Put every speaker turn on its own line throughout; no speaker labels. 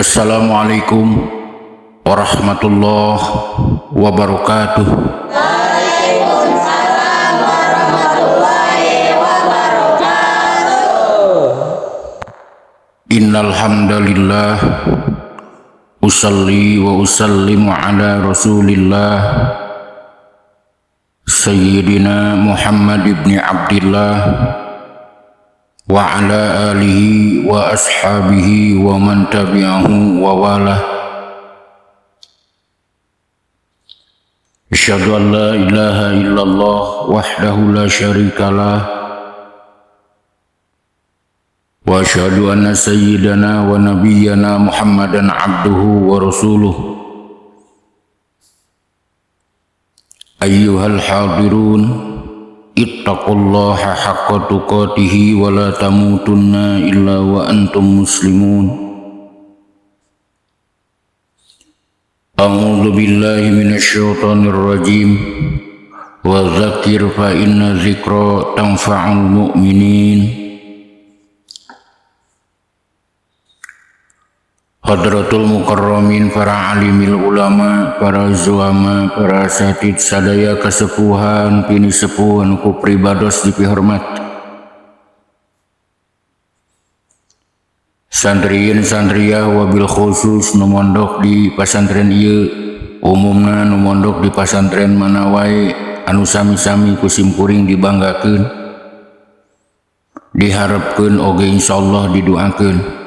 Assalamualaikum warahmatullahi wabarakatuh.
Waalaikumsalam warahmatullahi wabarakatuh.
Innal hamdalillah, usalli wa usallimu ala Rasulillah Sayyidina Muhammad ibn Abdullah wa ala alihi wa ashabihi wa man tabi'ahu wa walah. Asyhadu an la ilaha illallah wahdahu la syarikalah wa asyhadu anna sayyidana wa nabiyyana Muhammadan abduhu wa rasuluh. Ayyuhal hadirun, ittaqullaha haqqa tuqatihi wa la tamutunna illa wa antum muslimun. A'udzu billahi minasyaitonir rajim. Wa dzakir fa inna dzikra tanfa'ul mu'minin. Hadratul mukarramin, para alimil ulama, para zuama, para asatid, sadaya kesepuhan, pinisepuhan ku pribados dipihormat. Santriin santriah, wabil khusus nu mondok di pasantren ieu, umumna nu mondok di pasantren mana wae anu sami-sami ku simkuring dibanggakeun, diharapkeun, oge insyaallah didoakeun.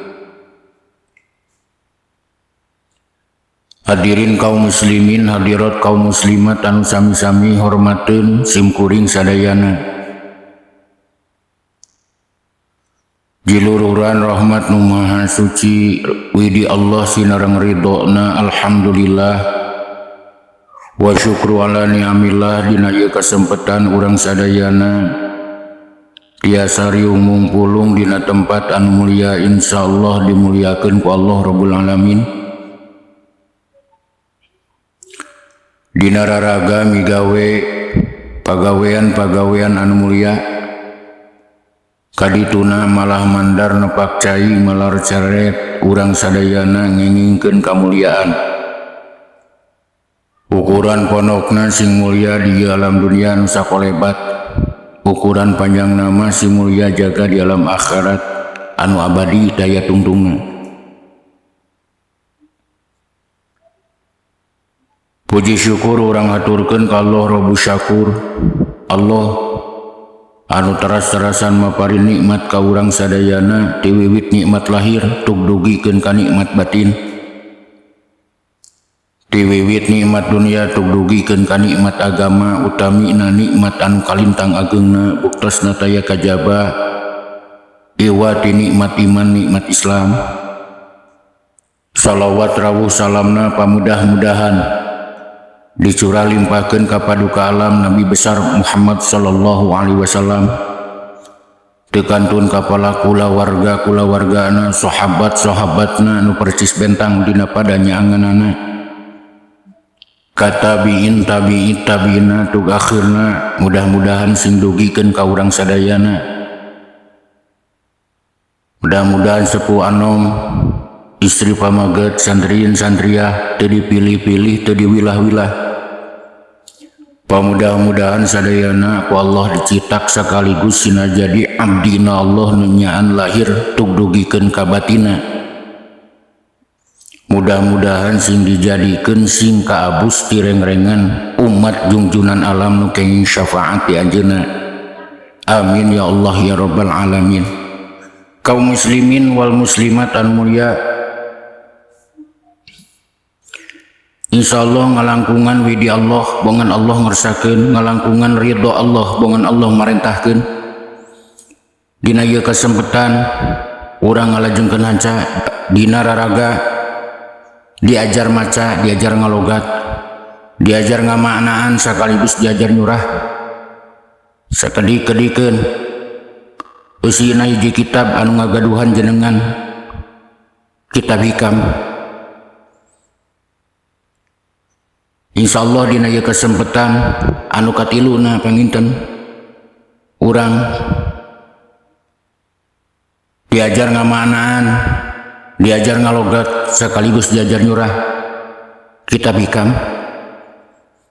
Hadirin kaum muslimin, hadirat kaum muslimat anu sami-sami hormateun simkuring sadayana. Jilururan rahmat nu maha suci widi Allah sinareng ridona, alhamdulillah wa syukru ala ni'amillah, dina ieu kasempatan urang sadayana tiasa riung mungpulung dina tempat anu mulia, insyaallah dimuliakeun ku Allah Rabbul Alamin. Dina raraga migawe pagawean-pagawean anu mulia, kadituna malah mandar nepak cai malar ceret, urang sadayana ngengingkeun kamuliaan. Ukuran pondokna sing mulia di alam dunia nu sakolebat, ukuran panjang nama sing mulia jaga di alam akhirat anu abadi daya tungtungna. Puji syukur urang haturkeun ka Allah Rabbu Syakur, Allah anu teras-terasan maparin nikmat ka urang sadayana, tiwiwit nikmat lahir tuk dugikeun ka nikmat batin, tiwiwit nikmat dunia tuk dugikeun ka nikmat agama, utamina nikmat anu kalintang ageungna buktosna taya kajaba iwati nikmat iman, nikmat Islam. Salawat rawuh salamna pamudah-mudahan dicurah limpahkeun ka paduka alam Nabi besar Muhammad sallallahu alaihi wasallam, tekantun ka pala kulawarga kulawargana, sahabat sahabatna nu percis bentang dina padanya anganana, katabiin tabiin tabiina, tug akhirna mudah-mudahan sing dugikeun ka urang sadayana. Mudah-mudahan sepuh anom, istri pamaget, santriin santriah teu dipilih-pilih, teu diwilah-wilah. Pamudah-mudahan sadayana ku Allah dicitak sekaligus sina jadi abdina Allah nu nyaan lahir tuk dugikeun ka batina. Mudah-mudahan sing dijadikeun sing kaabus tirengrengan umat jungjunan alam nu kenging syafaat ti anjeunna. Amin ya Allah ya rabbal alamin. Kaum muslimin wal muslimat anu mulia, insyaallah ngalangkungan widi Allah bongan Allah ngersakeun, ngalangkungan ridho Allah bongan Allah marentahkeun. Dina ieu kesempatan urang ngalajengkeun hanca dina raraga diajar maca, diajar ngalogat, diajar ngamaknaan, sekaligus diajar nyurah. Sakedik-kedikeun eusina hiji kitab anu ngagaduhan jenengan, kitab hikam. Insyaallah dina ieu kesempatan anu katiluna panginten urang diajar ngamanaan, diajar ngalogat, sekaligus diajar nyurah kitab hikam.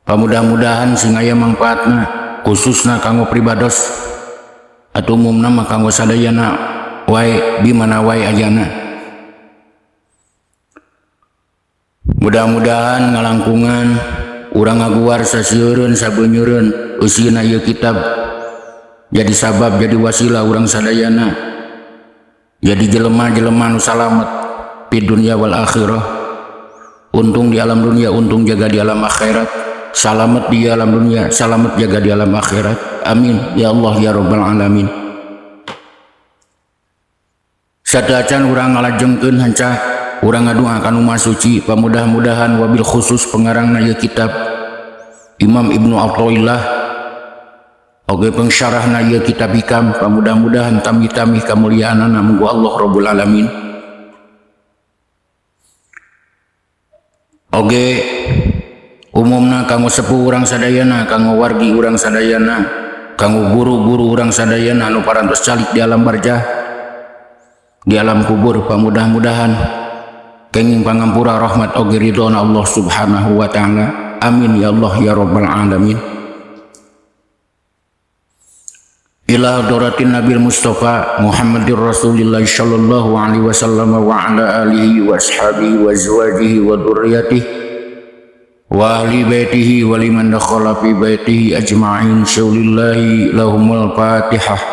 Pamudah-mudahan sing aya mangfaatna, khususna kanggo pribados atau umumna mah kanggo sadayana wae di mana wae ayana. Mudah-mudahan ngalangkungan urang ngaguar sasieureun sabenyeureun eusina ieu kitab jadi sabab, jadi wasilah urang sadayana jadi jelema-jelema nu salamet di dunia wal akhirah, untung di alam dunia, untung jaga di alam akhirat, salamet di alam dunia, salamet jaga di alam akhirat. Amin ya Allah ya rabbal alamin. Sadacan urang ngalajengkeun hanca urang ngadua ka nu Maha Suci, pamudah-mudahan wabil khusus pengarangna ieu kitab Imam Ibnu Athaillah oge pengsyarahna ieu kitab hikam, pamudah-mudahan tami-tami kamuliaanana munggu Allah Rabbul Alamin. Oge umumna kanggo sepuh urang sadayana, kanggo wargi urang sadayana, kanggo guru-guru urang sadayana anu parantos calik di alam barjah, di alam kubur, pamudah-mudahan kenging pangampura rahmat oge ridhona Allah Subhanahu wa taala. Amin ya Allah ya rabbal alamin. Ila hadratin Nabil Mustafa Muhammadir Rasulillah sallallahu alaihi wasallam wa ala alihi wa ashabihi wa azwajihi wa dzurriyyatihi wa ahli baitihi wa liman dakhala fi baitihi ajma'in. Syaulillahi lahumul Fatihah.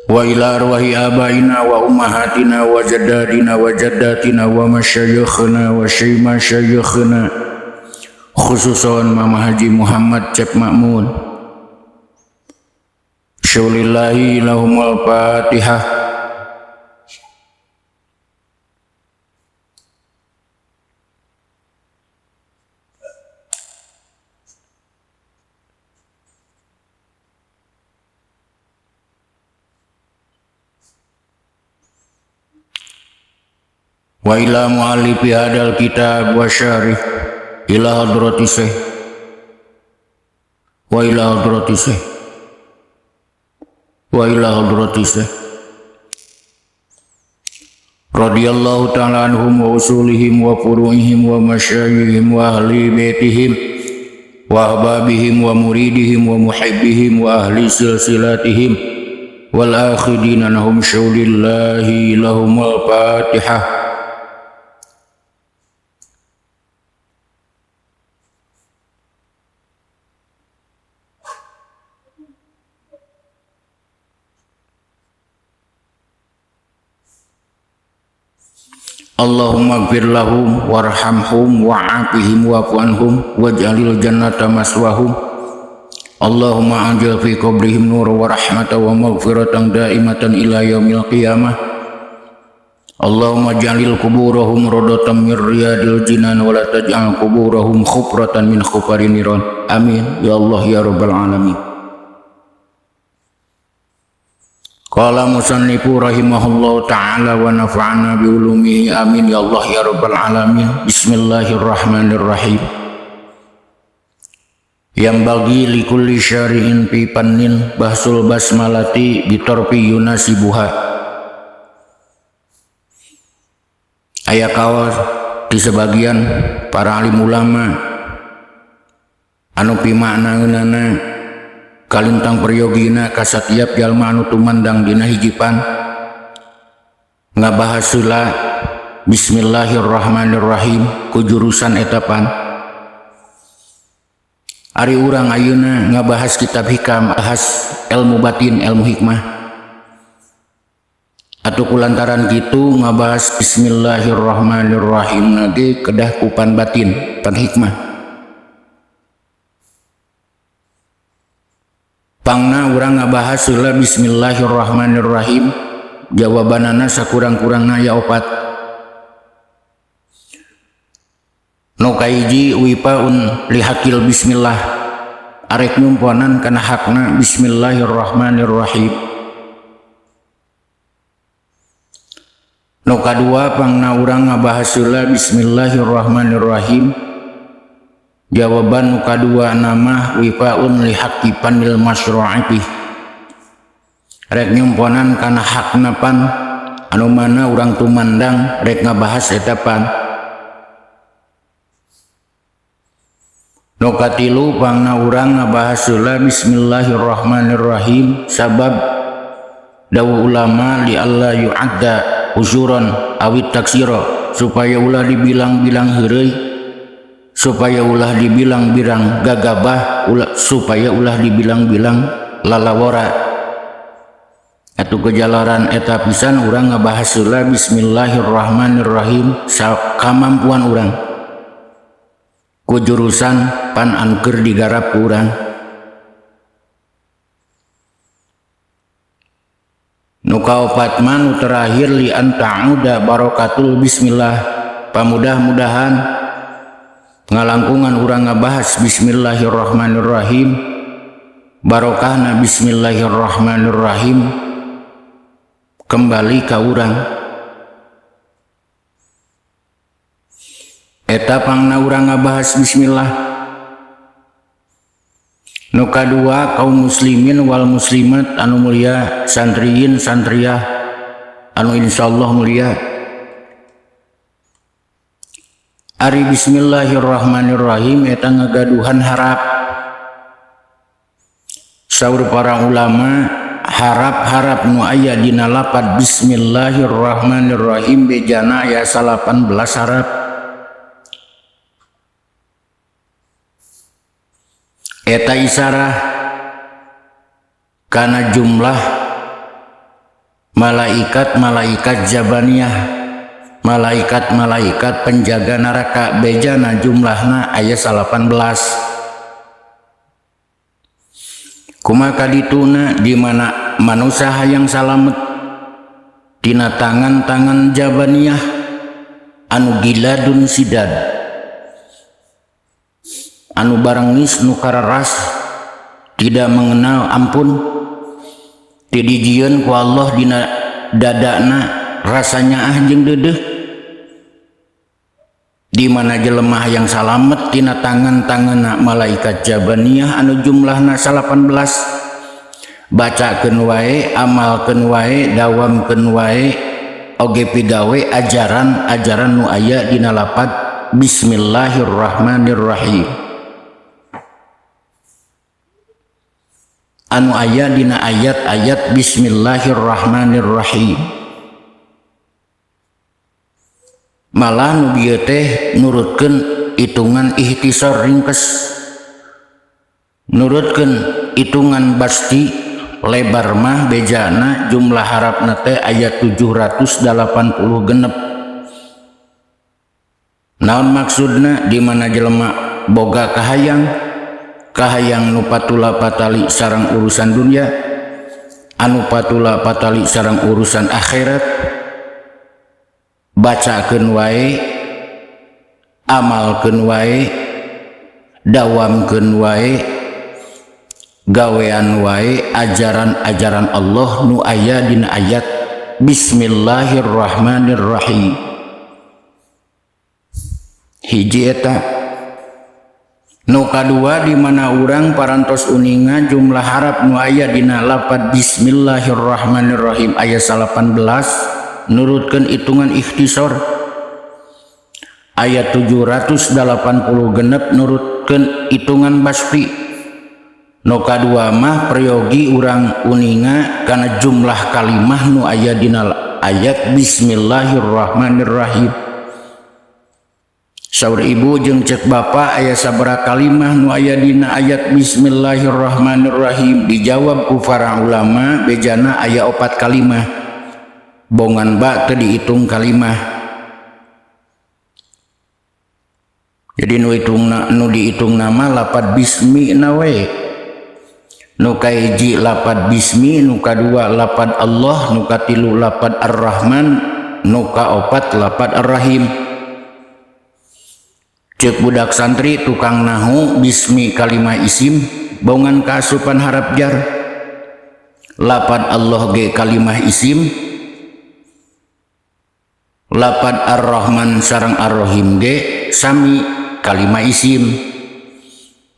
Wa ila arwahi abaina wa ummahatina wa jaddadina wa jaddatina wa masyayikhna wa masyayikhna, khususan Mama Haji Muhammad Cep Makmun. Syaulillahi lahumul Fatihah. Wa ila mu'allifi hadal kitab wa syarih ila hadrati syekh wa ila hadrati syekh wa ila hadrati syekh radhiyallahu ta'ala anhum wa usulihim wa furu'ihim wa masyayihim wa ahli baitihim wa ahbabihim wa muridihim wa muhibbihim wa ahli silsilatihim wal akhidina lahum syaulillahi lahumul Fatihah. Allahumma gfir lahum warhamhum wa'afihim wa'fu anhum waj'alil jannata maswahum. Allahumma anjil fi qabrihim nur wa rahmatan wa maghfiratan daimatan ila yaumil qiyamah. Allahumma ja'alil kuburahum radatan min riyadil jinan wa la taj'al kuburahum khufratan min khufarin niran. Amin ya Allah ya rabbal alamin. Qala musannifu rahimahullahu ta'ala wa nafa'ana bi ulumihi. Amin ya Allah ya rabbal alamin. Bismillahirrahmanirrahim. Yang bagi likulli syari'in fi pannin bahsul basmalati bitorfi yunasibuha. Aya kawas di sebagian para alim ulama anu pimaknaeunana kalintang peryogina kasatiap jalma anu tumandang dina hijipan ngabahas heula bismillahirrahmanirrahim ku jurusan etapan. Ari urang ayeuna ngabahas kitab hikam, bahas ilmu batin, ilmu hikmah. Atuh kulantaran kitu ngabahas bismillahirrahmanirrahim nage kedah kupan batin, pan hikmah. Pangna urang ngabahas heula bismillahirrahmanirrahim, jawabanana sakurang-kurangna aya opat. Nu kahiji, wifaun lihaqil bismillah, arek nyumponan kana hakna bismillahirrahmanirrahim. Nu kadua, pangna urang ngabahas heula bismillahirrahmanirrahim, jawaban nu kadua nama wifaun lihaqqi fannil masyru'ati, rek nyumponan kana hakna pan anu mana urang tumandang rek ngabahas eta pan. Nu katilu, pangna urang ngabahas heula bismillahirrahmanirrahim, sabab dawuh ulama li alla yu'adda usuron awit taksiro, supaya ulah dibilang-bilang heureuy, supaya ulah dibilang-bilang gagabah, ulah, supaya ulah dibilang-bilang lalawora. Atuh kejalaran eta pisan urang ngabahas heula bismillahirrahmanirrahim sakamampuan urang ku jurusan pan anu keur digarap ku urang. Nu kaopat mah, nu terakhir, li an ta'uda barakatul bismillah, pamudah-mudahan ngalangkungan urang ngabahas bismillahirrahmanirrahim, barokahna bismillahirrahmanirrahim kembali ka urang. Eta pangna urang ngabahas bismillah. Nu kadua, kaum muslimin wal muslimat anu mulia, santriyin santriah anu insyaallah mulia. Ari bismillahirrahmanirrahim eta ngagaduhan harap. Saur para ulama, harap-harap nu aya dina lapad bismillahirrahmanirrahim bejana aya 18 harap. Eta isarah kana jumlah malaikat-malaikat jabaniyah, malaikat-malaikat penjaga neraka, bejana jumlahna aya 18. Kumaha kadituna, di mana manusia hayang salamet tina tangan-tangan jabaniyah anu giladun sidad, anu barengis, nu kararas, tidak mengenal ampun, ti dijieun ku Allah dina dadana rasanya ah jeung deudeuh. Di mana jelema yang salamet tina tangan-tanganna malaikat jabaniyah anu jumlahna 18, bacakeun wae, amalkeun wae, dawamkeun wae, oge pigawe ajaran-ajaran nu aya dina lapad bismillahirrahmanirrahim anu aya dina ayat-ayat bismillahirrahmanirrahim. Malah nu bieu teh nurutkeun hitungan ikhtisar ringkes, nurutkeun hitungan basti lebar mah bejana jumlah harapna teh aya 780 genep. Naon maksudna? Di mana jelema boga kahayang, kahayang nu patula patali sareng urusan dunia, anu patula patali sareng urusan akhirat, bacakeun wae, amalkeun wae, dawamkeun wae, gawean wae ajaran-ajaran Allah nu aya dina ayat bismillahirrahmanirrahim. Hiji eta. Nu kadua, di mana urang parantos uninga jumlah harap nu aya dina lapad bismillahirrahmanirrahim aya 18, nurutkeun hitungan ikhtisar aya 780 genep, nurutkeun hitungan basti. Nu kadua mah peryogi urang uninga kana jumlah kalimah nu aya dina ayat bismillahirrahmanirrahim. Saur ibu jeung cek bapak, aya sabaraha kalimah nu aya dina ayat bismillahirrahmanirrahim? Dijawab ku para ulama bejana aya opat kalimah. Bongan ba teu dihitung kalimah. Jadi nu hitung, nu dihitung nama lapad bismi na we. Nu kahiji lapad bismi, nu kadua lapad Allah, nu katilu lapad Ar-Rahman, nu kaopat lapad Ar-Rahim. Cek budak santri tukang nahu bismi kalimah isim bongan kaasupan harap jar. Lapad Allah ge kalimah isim, lapad Ar-Rahman sareng Ar-Rahim ge sami kalimah isim.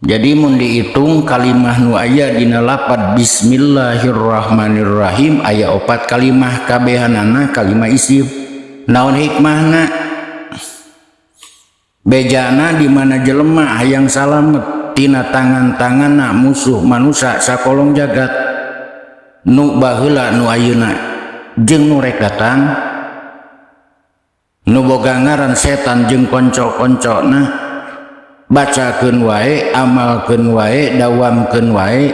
Jadi mun dihitung kalimah nu aya dina lapad bismillahirrahmanirrahim aya 4 kalimah, kabehanana kalimah isim. Naon hikmahna? Bejana di mana jelema hayang salamet tina tangan-tanganna musuh manusa sakolong jagat nu baheula nu ayeuna jeung nu rek datang, nu boga ngaran setan jeung konco-koncona, bacakeun wae, amalkeun wae, dawamkeun wae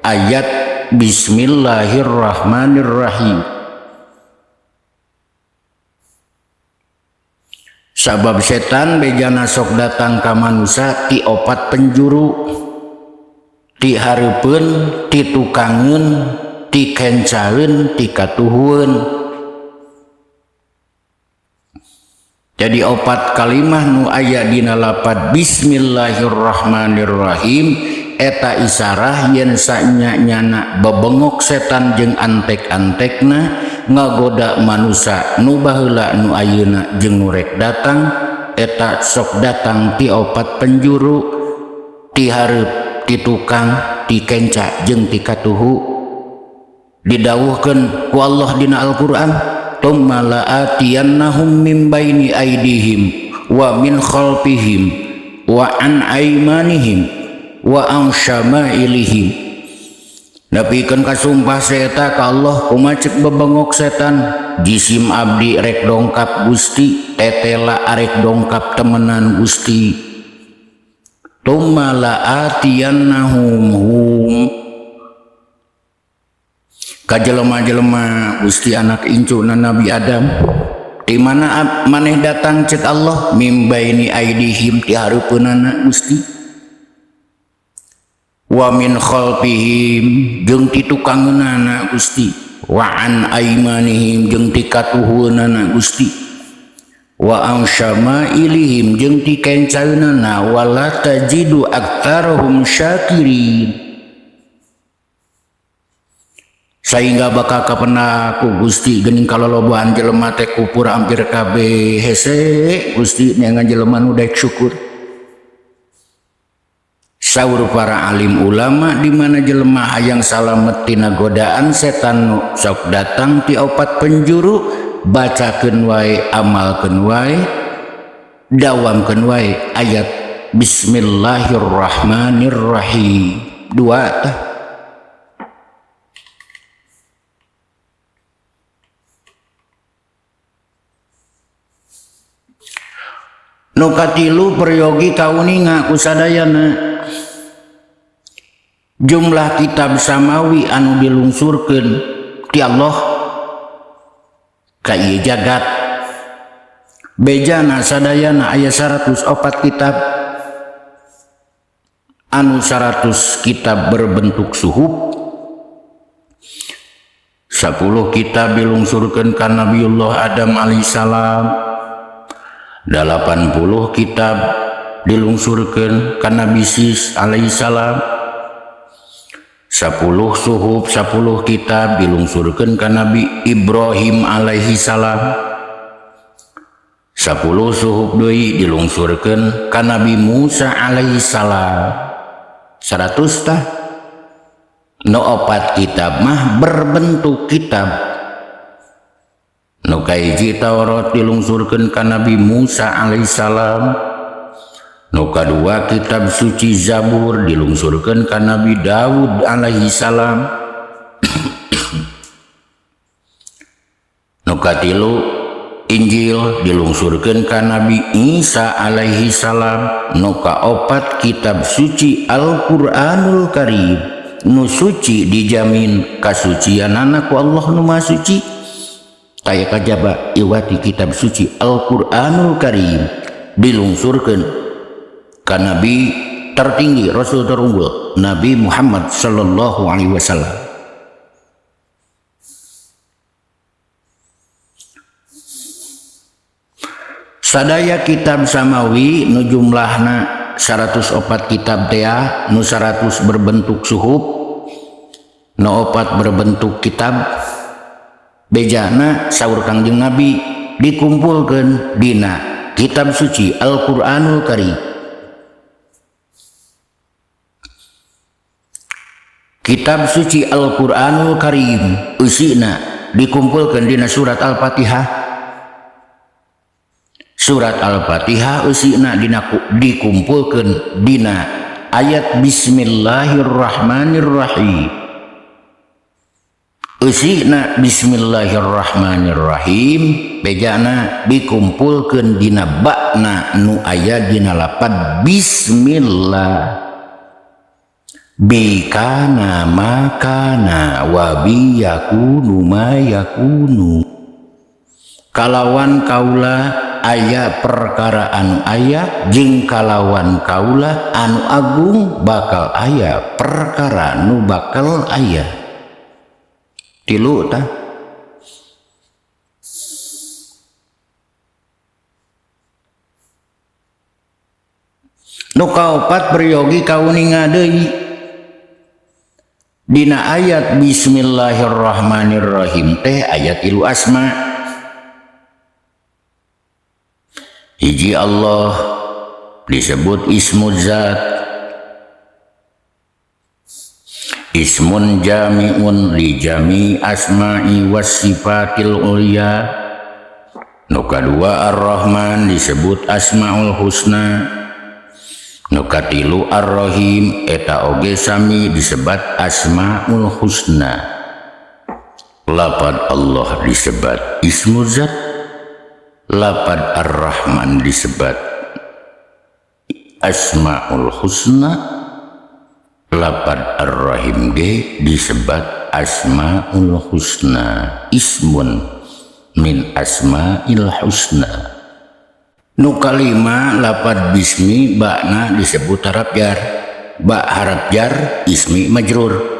ayat bismillahirrahmanirrahim. Sabab setan bejana sok datang ka manusa ti 4 penjuru, ti hareupeun, ti tukangeun, ti kencaeun, ti katuhueun. Jadi 4 kalimah nu aya dina lapad bismillahirrahmanirrahim eta isarah yen sanya-nyana bebengok setan jeung antek-antekna ngagoda manusa nu baheula nu ayeuna jeung nu rek datang, eta sok datang ti 4 penjuru, ti hareup, ti tukang, ti kenca jeung ti katuhu. Didawuhkeun ku Allah dina Al-Qur'an, tsumma la'atiyannahum min baini aidihim wa min khalfihim wa an aimanihim wa an syama'ilihim. Nepikeun kasumpah seeta ka Allah, kumaha cek bebengok setan, jisim abdi rek dongkap Gusti, tetela arek dongkap temenan Gusti. Tsumma la'atiyannahum hum ka jelema-jelema Gusti anak incuna Nabi Adam. Di mana maneh datang cek Allah, mim baini aidihim ti hareupeunana Gusti, wa min khalfihim jeung ti tukangeunana Gusti, wa an aimanihim jeung ti katuhueunana Gusti, wa an syama'ilihim jeung ti kencaeunana, wala tajidu aktsarahum syakirin. Sehingga bakal kapenak ku Gusti geuning kalolobaan jelema teh kupur hampir kabeh hese Gusti neangan jelema nu daek syukur. Saur para alim ulama di mana jelema hayang salamet tina godaan setan nu sok datang ti 4 penjuru, bacakeun wae, amalkeun wae, dawamkeun wae ayat bismillahirrahmanirrahim. Dua tah. Nu katilu peryogi kauninga ku sadayana. Jumlah kitab samawi anu dilungsurkeun ti Allah ka ieu jagat bejana sadayana aya 104 kitab, anu 100 kitab berbentuk suhuf, 10 kitab dilungsurkeun ka Nabiullah Adam alaihissalam, 80 kitab dilungsurkeun ka Nabi Sis alaihissalam, 10 suhuf 10 kitab dilungsurkeun ka Nabi Ibrahim alaihi salam, 10 suhuf deui dilungsurkeun ka Nabi Musa alaihi salam. 100 tah. Nu 4 kitab mah berbentuk kitab. Nu kahiji Taurat dilungsurkeun ka Nabi Musa alaihi salam. Nu kadua kitab suci Zabur dilungsurkeun ka Nabi Daud alaihi salam. Nu katilu Injil dilungsurkeun ka Nabi Isa alaihi salam. Nu kaopat kitab suci Al-Qur'anul Karim nu suci dijamin kasucianana ku Allah nu Maha Suci. Kaya kajaba iwati kitab suci Al-Qur'anul Karim dilungsurkeun ka Nabi tertinggi, Rasul terunggul, Nabi Muhammad sallallahu alaihi wasallam. Sadaya kitab samawi nu jumlahna 104 kitab tea, nu 100 berbentuk suhuf, nu 4 berbentuk kitab, bejana saur Kangjeng Nabi dikumpulkeun dina kitab suci Al-Qur'anul Karim. Kitab suci Al-Qur'anul Karim eusina dikumpulkeun dina surat Al-Fatihah. Surat Al-Fatihah eusina dikumpulkeun dina ayat Bismillahirrahmanirrahim. Eusina Bismillahirrahmanirrahim bejana dikumpulkeun dina bakna nu aya dina lapad bismillah. Bikana makana wa biyakunu ma yakunu. Kalawan kaula aya perkara anu aya jeung kalawan kaula anu agung bakal aya perkara nu bakal aya. Tilu tah. Nu kaopat peryogi kauninga deui dina ayat Bismillahirrahmanirrahim teh ayat 3 asma. Hiji Allah disebut ismu zat, ismun jami'un li jami asma'i was sifatil ulya. Nu kadua Ar-Rahman disebut asmaul husna. Nu katilu Ar-Rahim eta oge sami disebat asmaul husna. Lapad Allah disebat ismu zat, lapad Ar-Rahman disebat asmaul husna, lapad Ar-Rahim ge disebat asmaul husna, ismun min asmail husna. Nu kalima lapad bismi bakna disebut harap jar, bak harap jar ismi majrur.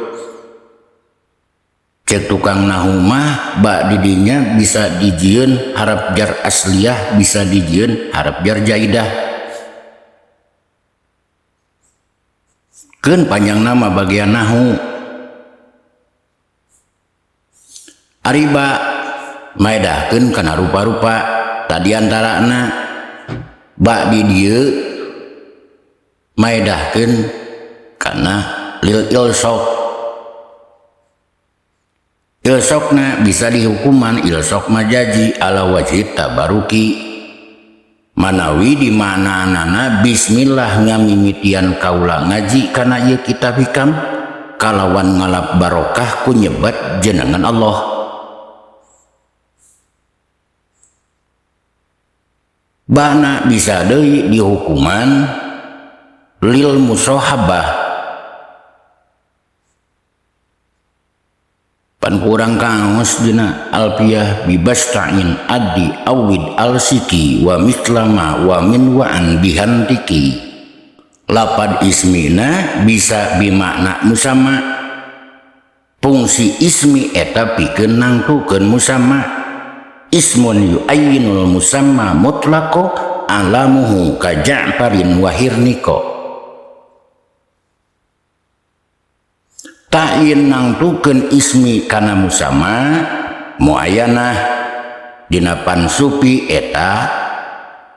Cek tukang nahu mah bak didinya bisa dijieun harap jar asliyah, bisa dijieun harap jar jaidah. Keun panjang nama bagian nahu. Ari ba maedahkeun kana rupa-rupa tadi antarana bak di dieu maedahkeun kana lil ilsok. Ilsokna bisa dihukuman ilsok majaji ala wajhi tabaruki. Manawi di mana-mana bismillah ngamimitian kaula ngaji kana ieu kitab hikam kalawan ngalap barokah ku nyebat jenengan Allah. Bana bisa deui dihukuman lil musahabah. Pan kurang kaos dina alfiah bibasta'in addi awid alsiki wa mislama wa min wa'an bihantiki. Lapad ismina bisa bimakna musama. Fungsi ismi eta pikeun nangtukeun musama. Ismun yu'ayyinul musamma mutlaqo alamuhu ka Ja'farin wa Hirniko. Ta'yin nangtukeun ismi kana musama muayyanah dina pansupi eta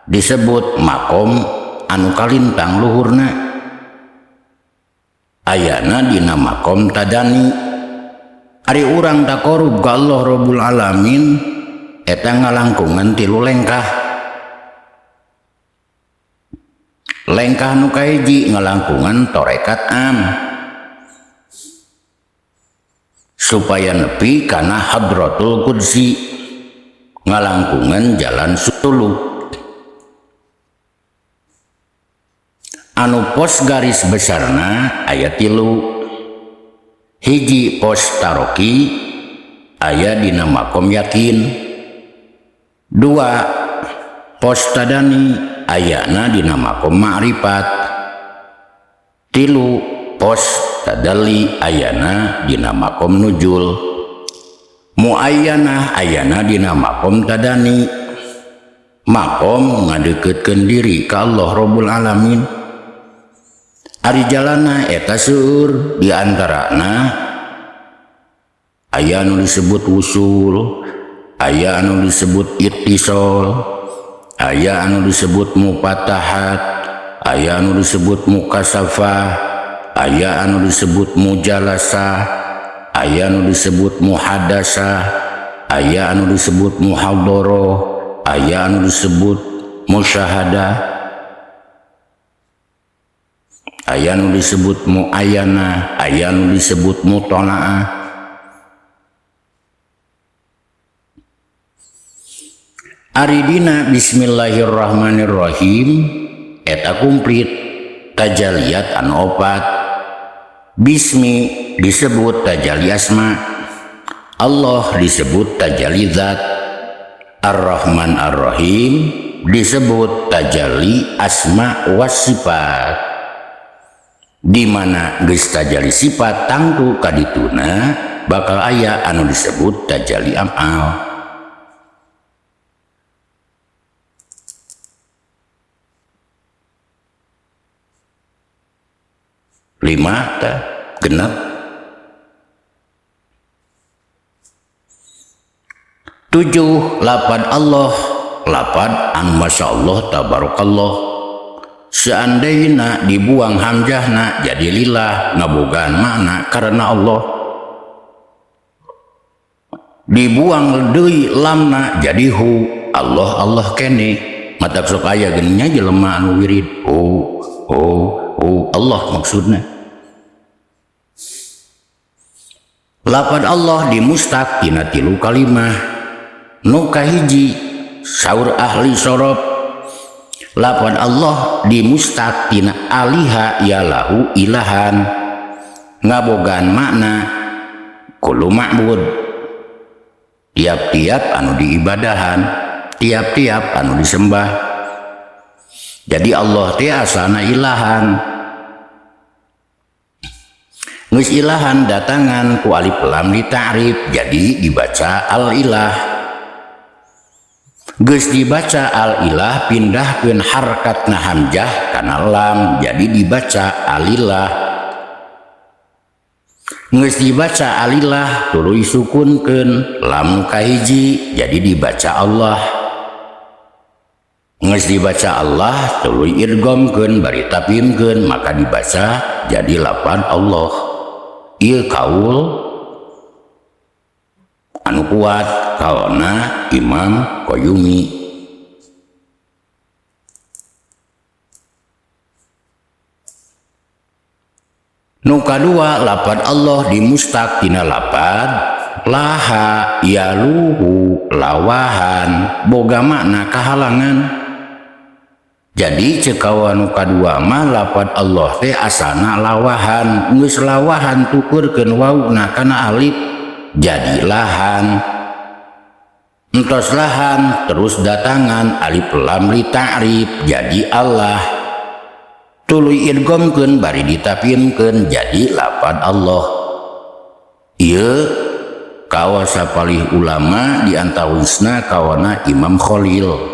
disebut makom anu kalintang luhurna. Ayana dina makom tadani. Ari urang taqarrub ka Allah Rabbul Alamin eta ngalangkungan 3 lengkah. Lengkah nu kahiji ngalangkungan tarekat am supaya nepi kana hadratul qudsi, ngalangkungan jalan suluk. Anu pos garis besarna aya 3. Hiji pos taroki aya dina makom yakin. 2 pos tadani ayana dina makom ma'rifat. 3 pos tadali ayana dina makom nujul. Muayyanah ayana dina makom tadani. Makom ngadeukeutkeun diri ka Allah Rabbul Alamin. Ari jalana eta seueur, di antarana aya anu disebut wusul, aya anu disebut ittisal, aya anu disebut mupatahat, aya anu disebut mukasafah, aya anu disebut mujalasah, aya anu disebut muhadasah, aya anu disebut muhadharah, aya anu disebut musyahadah, aya anu disebut muayana, aya anu disebut mutolaah. Ari dina bismillahirrahmanirrahim eta komplit tajaliyat anu opat. Bismi disebut tajalli asma, Allah disebut tajalli zat, Ar-Rahman Ar-Rahim disebut tajalli asma was sifat. Di mana geus tajalli sifat tangtu kadituna bakal aya anu disebut tajalli amal. Lima ta genep. 7 lapan Allah, lapan an masya Allah tabarakallah. Seandainya dibuang hamzahna jadi lillah, ngabogaan makna karena Allah. Dibuang deui lamna jadi hu, Allah Allah kene. Matak sok aya geuning jelema anu wirid hu hu hu Allah maksudna. Lapan Allah dimustaq tina 3 kalimah. Nu kahiji saur ahli sorob, lapan Allah dimustaq tina aliha yalahu ilahan, ngabogaan makna kullu ma'bud, tiap-tiap anu diibadahan, tiap-tiap anu disembah. Jadi Allah teh asalna ilahan. Geus ilahan datangan ku alif lam ditarif jadi dibaca al-ilah. Geus dibaca al-ilah pindahkeun harkatna hamzah kana lam jadi dibaca alilah. Geus dibaca alilah tuluy sukunkeun lam kahiji jadi dibaca Allah. Geus dibaca Allah tuluy idghamkeun bari tapimkeun maka dibaca jadi lapan Allah. Ieu kaul anu kuat kaona Imam Qayyumi. Nu kadua lapan Allah dimustaq tina lapan laha yaluhu lawahan, boga makna kahalangan. Jadi cekawa nu kadua mah lapan Allah teh asana lawahan, geus lawahan tukurkeun wauna kana alif jadi lahan. Entos lahan terus datangan alif lam li ta'rif jadi Allah. Tuluy idghamkeun bari ditapimkeun jadi lapan Allah. Ieu kawasa palih ulama di antawisna kawana Imam Khalil.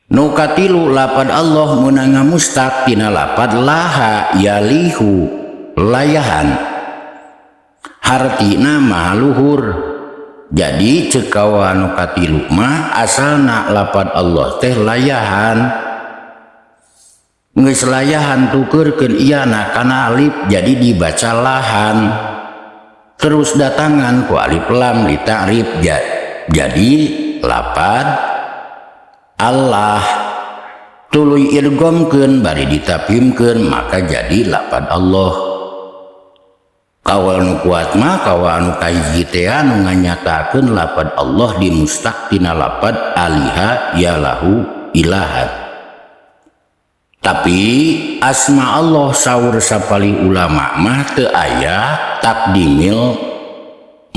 Nu katilu lapan Allah meunang mustaq tina lapan laha yalihu layahan, hartina maha luhur. Jadi cekawa nu katilu mah asalna lapan Allah teh layahan. Geus layahan tukeurkeun iyana kana alif jadi dibaca lahan. Terus datangan ku alif lam ditarif jadi lapan Allah. Tuluy idghamkeun bari ditapimkeun maka jadi lapan Allah. Kawal nu kuat mah kawal nu kahiji teh anu nganyatakeun lapan Allah dimustaq tina lapan aliha yalahu ilahan. Tapi asma Allah saur sapalih ulama mah teu aya takdimil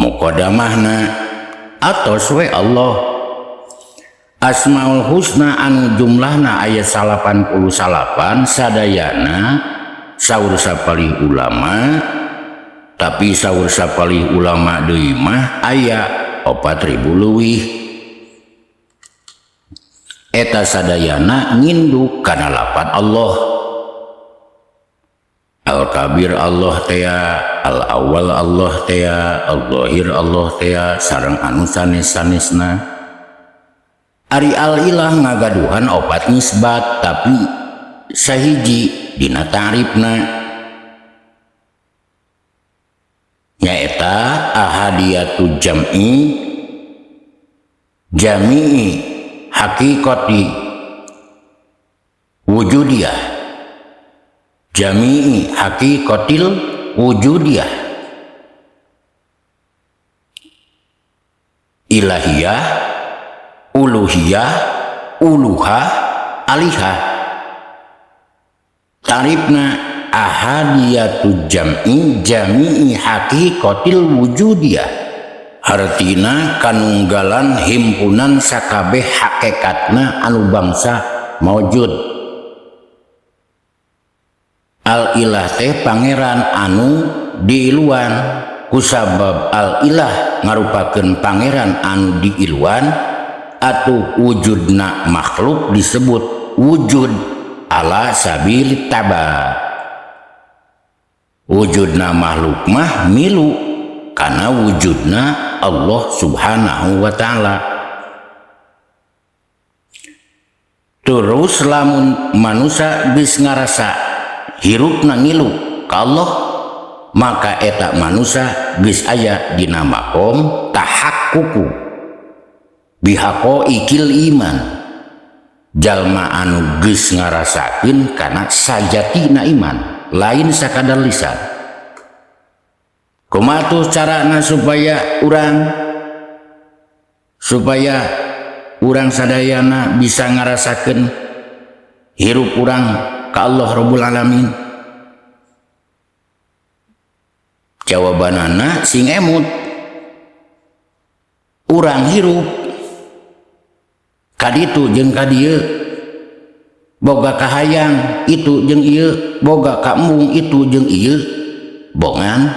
muqaddamahna atos we Allah. Asmaul Husna anu jumlahna aya 89 sadayana saur sapalih ulama Tapi saur sapalih ulama deui mah aya 4000 leuwih. Eta sadayana nginduk kana lapat Allah. Al-Kabir Allah tea, Al-Awwal Allah tea, Al-Zahir Allah tea, sareng anu sanes-sanesna. Ari al-ilah ngagaduhan opat nisbat tapi sahiji dina ta'rifna nyaeta ahadiyatu jam'i jami'i haqiqati wujudiyah jami'i haqiqatil wujudiyah ilahiyah uluhiyah uluha alihah. Tarifna ahadiyatu jam'i jami'i haqiqatil wujudiyah hartina kanunggalan himpunan sakabeh hakikatna anu bangsa maujud. Al-ilah teh pangeran anu diiluan kusabab al-ilah ngarupakeun pangeran anu diiluan atuh wujudna makhluk disebut wujud ala sabilit taba. Wujudna makhluk mah milu karena wujudna Allah subhanahu wa ta'ala. Terus lamun manusia geus ngarasa hirupna ngilu ka Allah, maka eta manusia geus aya dina makom tahakkuku bihaqaiqil iman. Jalma anu geus ngarasakeun kana sajatina iman, lain sakadar lisan. Kumaha tuh carana supaya urang sadayana bisa ngarasakeun hirup urang ka Allah Rabbul Alamin? Jawabanana sing emut. Urang hirup kaditu jeung kadieu, boga kahayang itu jeung ieu, boga kaembung itu jeung ieu, bongan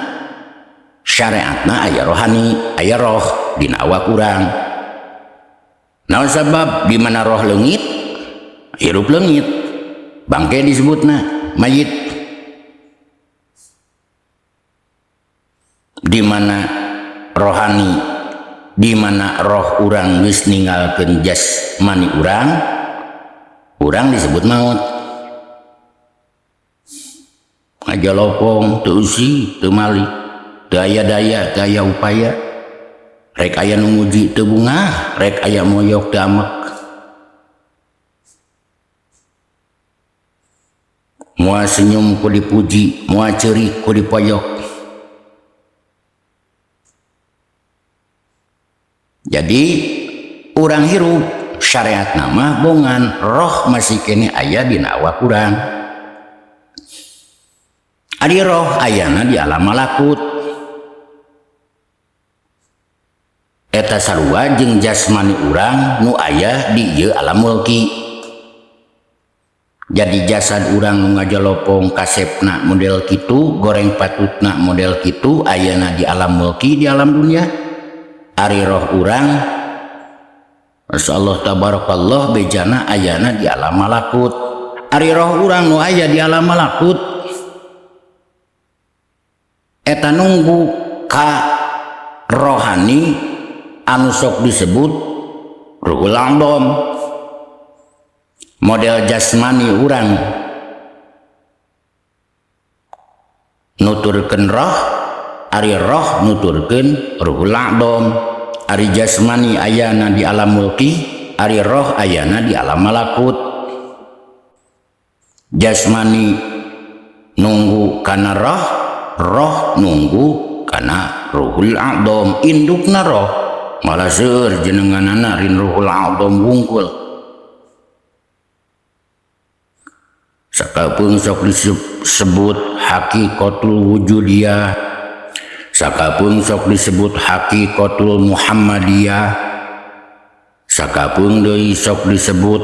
syariatna aya rohani, aya roh dina awak urang. Naon sabab di mana roh leungit, hirup leungit, bangke disebutna mayit. Di mana rohani, di mana roh urang geus ninggalkeun jasmani urang, urang disebut maut. Ngajalopong teu eusi, teu malik, teu aya daya, teu aya upaya. Rek aya nu muji teu bungah, rek aya moyok teu amek. Moal senyum ku dipuji, moal ceurik ku dipoyok. Jadi urang hirup syariat nama bongan roh masih kene aya dina awak urang. Ari roh ayana di alam malakut. Eta sarua jeung jasmani urang nu aya di ieu alam mulki. Jadi jasad urang nu ngajalopong kasepna model kitu, goreng patutna model kitu ayana di alam mulki, di alam dunia. Ari roh urang masyaallah tabarakallah bejana ayana di alam malakut. Ari roh urang nu aya di alam malakut eta nunggu ka rohani anu sok disebut ruhul a'dham. Model jasmani urang nuturkeun roh, ari roh nuturkeun ruhul a'dham. Ari jasmani ayana di alam mulki, ari roh ayana di alam malakut. Jasmani nunggu kana roh, roh nunggu kana ruhul a'dham. Indukna roh malah seueur jenenganana rin ruhul a'dham wungkul. Sakapeung sok disebut haqiqatul wujudiyah, sakapeung sok disebut haqiqatul muhammadiyah, sakapeung deui sok disebut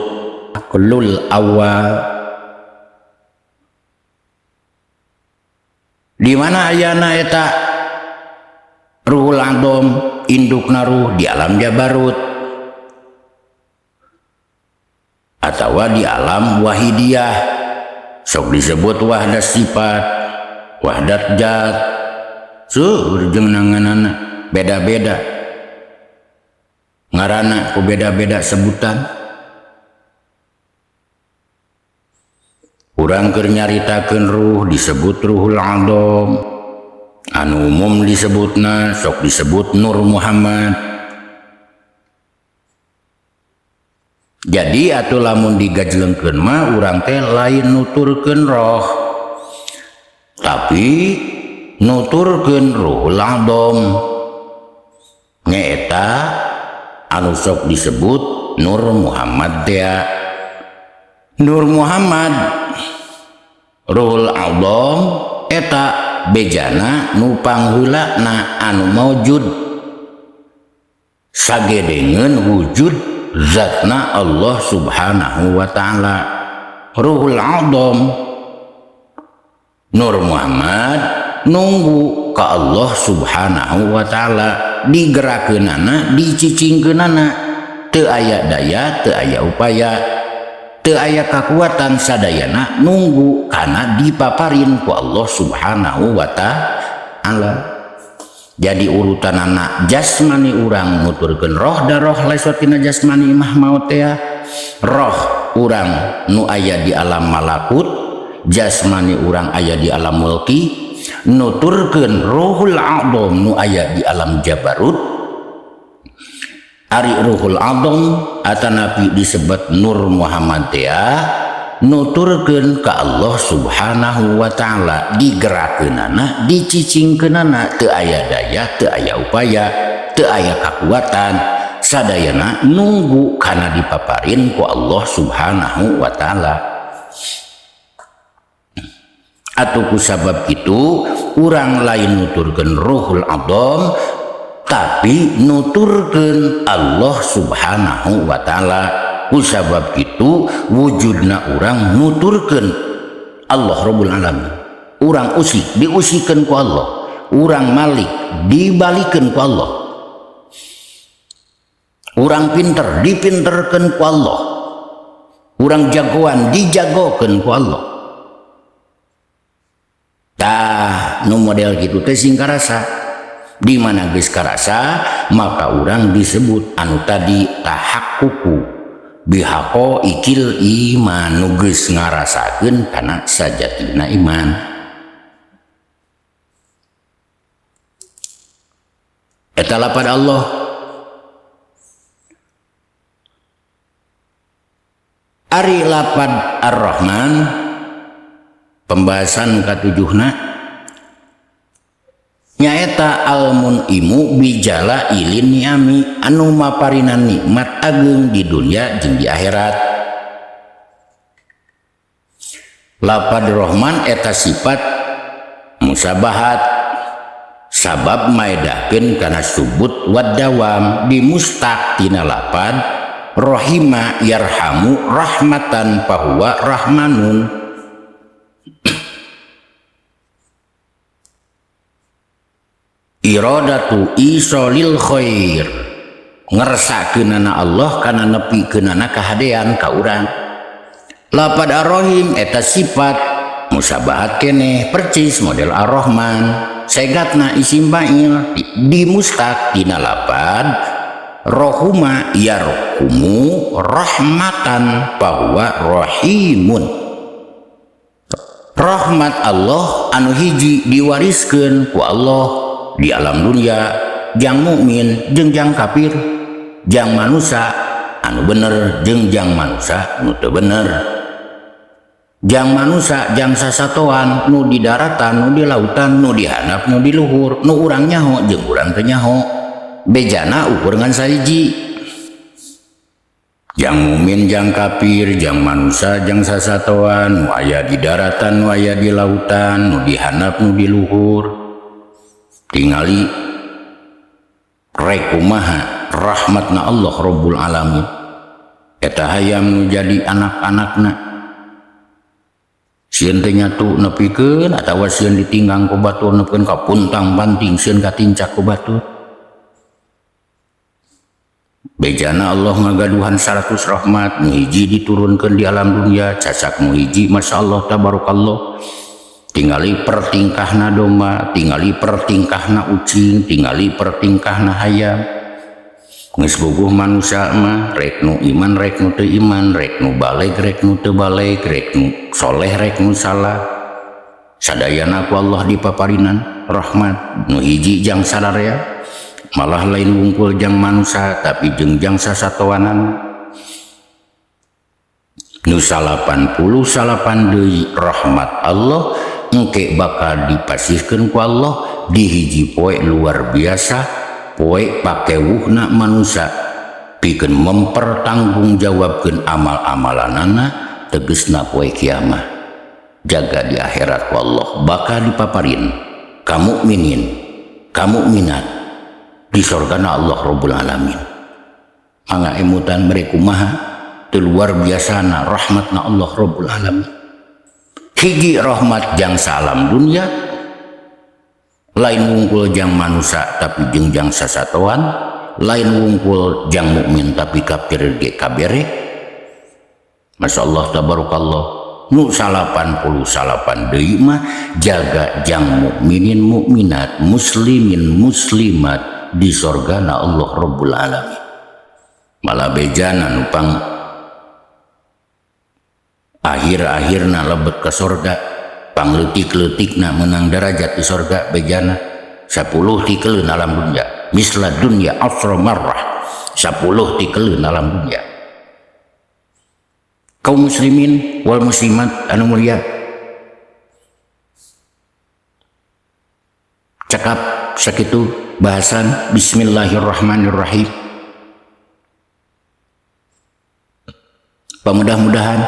aqlul awal. Di mana ayana eta Ruhul A'dham indukna ruh di alam jabarut atau di alam wahidiyah, sok disebut wahdat sifat, wahdat zat, seueur jeung nanganana beda-beda ngaranna ku beda-beda sebutan. Urang keur nyaritakeun ruh disebut Ruhul A'dham, anu umum disebutna sok disebut Nur Muhammad. Jadi atuh lamun digajlengkeun mah urang teh lain nuturkeun roh, tapi nuturkeun Ruhul A'dham, nyaeta anu sok disebut Nur Muhammad teh. Nur Muhammad Ruhul A'dham eta bejana nu pangheulana anu maujud sagedengeun wujud zatna Allah Subhanahu wa ta'ala. Ruhul A'dham Nur Muhammad nunggu ka Allah Subhanahu wa ta'ala, digerakeunana, dicicingkeunana, teu aya daya, teu aya upaya, teu aya kakuatan, sadayana nunggu kana dipaparin ku Allah Subhanahu wa ta'ala. Jadi urutanana jasmani urang nuturkeun roh, da roh lesot tina jasmani mah maot teh. Roh urang nu aya di alam malakut, jasmani urang aya di alam mulki, nuturkeun Ruhul A'dham nu aya di alam jabarut. Ari Ruhul A'dham atanapi disebut Nur Muhammad teh nuturkeun ka Allah Subhanahu wa ta'ala, digerakeunana, dicicingkeunana, teu aya daya, teu aya upaya, teu aya kakuatan, sadayana nunggu kana dipaparin ku Allah Subhanahu wa ta'ala. Atuh ku sabab kitu urang lain nuturkeun Ruhul A'dham, tapi nuturkeun Allah Subhanahu wa ta'ala. Ku sabab kitu wujudna urang nuturkeun Allah Rabbul Alamin. Urang usik diusikeun ku Allah, urang malik dibalikeun ku Allah, urang pinter dipinterkeun ku Allah, urang jagoan dijagokeun ku Allah. Tah nu model kitu teh sing karasa. Di mana geus karasa maka urang disebut anu tadi tahakkuku bihaqo ikil iman, nu geus ngarasakeun kana sajatina iman. Eta lapad Allah. Ari lapad Ar-Rahman pembahasan katujuhna nyaeta al-mun'imu bijala ilin ni'ami, anu maparinan nikmat ageung di dunia jeung di akhirat. Lapad Rahman eta sifat musabahat, sabab maedahkeun kana subut wad dawam dimustaq tina lapad rahima yarhamu rahmatan fahuwa rahmanun. Iradatu isolil khair, ngersakeunana Allah kana nepikeunana kahadean ka urang. Lapad Ar-Rahim eta sifat musabahat keneh percis model Ar-Rahman, segatna isim fa'il dimustaq tina lapad rohuma yarhumu rahmatan fahuwa rahimun. Rahmat Allah anu hiji diwariskeun ku Allah di alam dunia, jang mukmin jeung jang kafir, jang manusia anu bener jeung jang manusia nu teu bener, jang manusia jang sasatoan nu di daratan, nu di lautan, nu di handap, nu di luhur, nu urang nyaho jeung urang teu nyaho, bejana ukur ngan sahiji. Jang mukmin jang kafir, jang manusia jang sasatoan, nu aya di daratan, nu aya di lautan, nu di handap, nu di luhur. Tingali rek kumaha rahmatna Allah Rabbul Alamin. Eta hayam nu jadi anak-anakna. Sieun teh nyatu nepikeun atawa sieun ditinggang ku batur nepikeun ka puntang panting, sieun katincak ku batur. Bejana Allah ngagaduhan 100 rahmat, nu hiji diturunkeun di alam dunia, cacak nu hiji, Masya Allah tabarakallah. Tingali pertingkahna domba, tingali pertingkahna ucing, tingali pertingkahna hayam. Geus bogoh manusia mah, rek nu iman rek nu teu iman, rek nu baleg rek nu teu baleg, rek nu soleh rek nu salah, sadayana ku Allah dipaparinan rahmat. Nu hiji jang sadarea, malah lain wungkul jang manusia, tapi jeung jang sasatoanan. Nu 99 deui rahmat Allah engke bakal dipasihkeun ku Allah di hiji poe luar biasa, poe pakewuhna manusia pikeun mempertanggungjawabkeun amal-amalanana, tegesna poe kiamah. Jaga di akhirat ku Allah bakal dipaparin ka mukminin ka mukminat di sorgana Allah Rabbul Alamin. Mangga emutan mereka kumaha teu luar biasana rahmatna Allah Rabbul Alamin. Hiji rahmat jang salam dunia, lain wungkul jang manusia, tapi jeung jang sasatoan, lain wungkul jang mukmin, tapi kafir ge kabere. Masya Allah tabarakallah. Nu 99 deui mah jaga jang mukminin mukminat, muslimin muslimat di sorgana Allah Rabbul Alamin. Malah bejana nupang akhir-akhirna lebet ke sorga, pangleutik-leutikna menang derajat di sorga. Bejana 10 tikeleun alam dunia, misla dunya asra marrah, 10 tikeleun alam dunia. Kaum muslimin wal muslimat anu mulia, cakap sakitu bahasan. Bismillahirrahmanirrahim. Pamudah-mudahan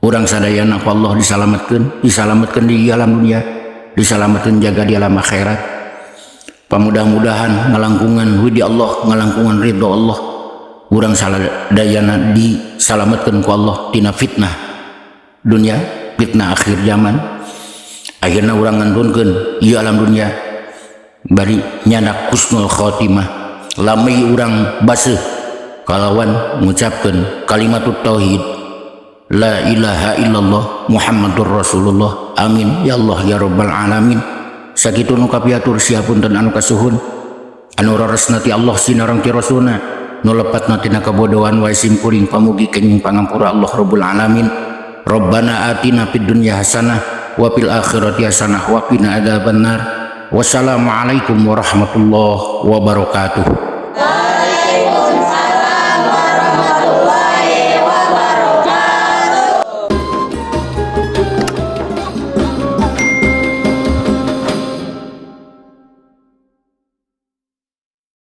urang sadayana ku Allah disalamatkeun, disalamatkeun di alam dunia, disalamatkeun jaga di alam akhirat. Pamudah-mudahan ngalangkungan widi Allah, ngalangkungan ridho Allah. Urang sadayana disalamatkeun ku Allah tina fitnah dunia, fitnah akhir zaman. Akhirna urang ngantunkeun ieu alam dunia bari nyandak husnul khotimah. Lami urang baseuh kalawan ngucapkeun kalimatut tauhid, la ilaha illallah Muhammadur Rasulullah. Amin ya Allah ya Rabbal Alamin. Sakitu nu kapiatur, siapunten anu kasuhun, anu raresna ti Allah sinareng ti Rasulna, nu lepatna tina kabodohan wae sim kuring, pamugi kenging pangampura Allah Rabbul Alamin. Rabbana atina fid dunya hasanah wa fil akhirati hasanah wa qina adzabannar. Wassalamualaikum warahmatullahi wabarakatuh.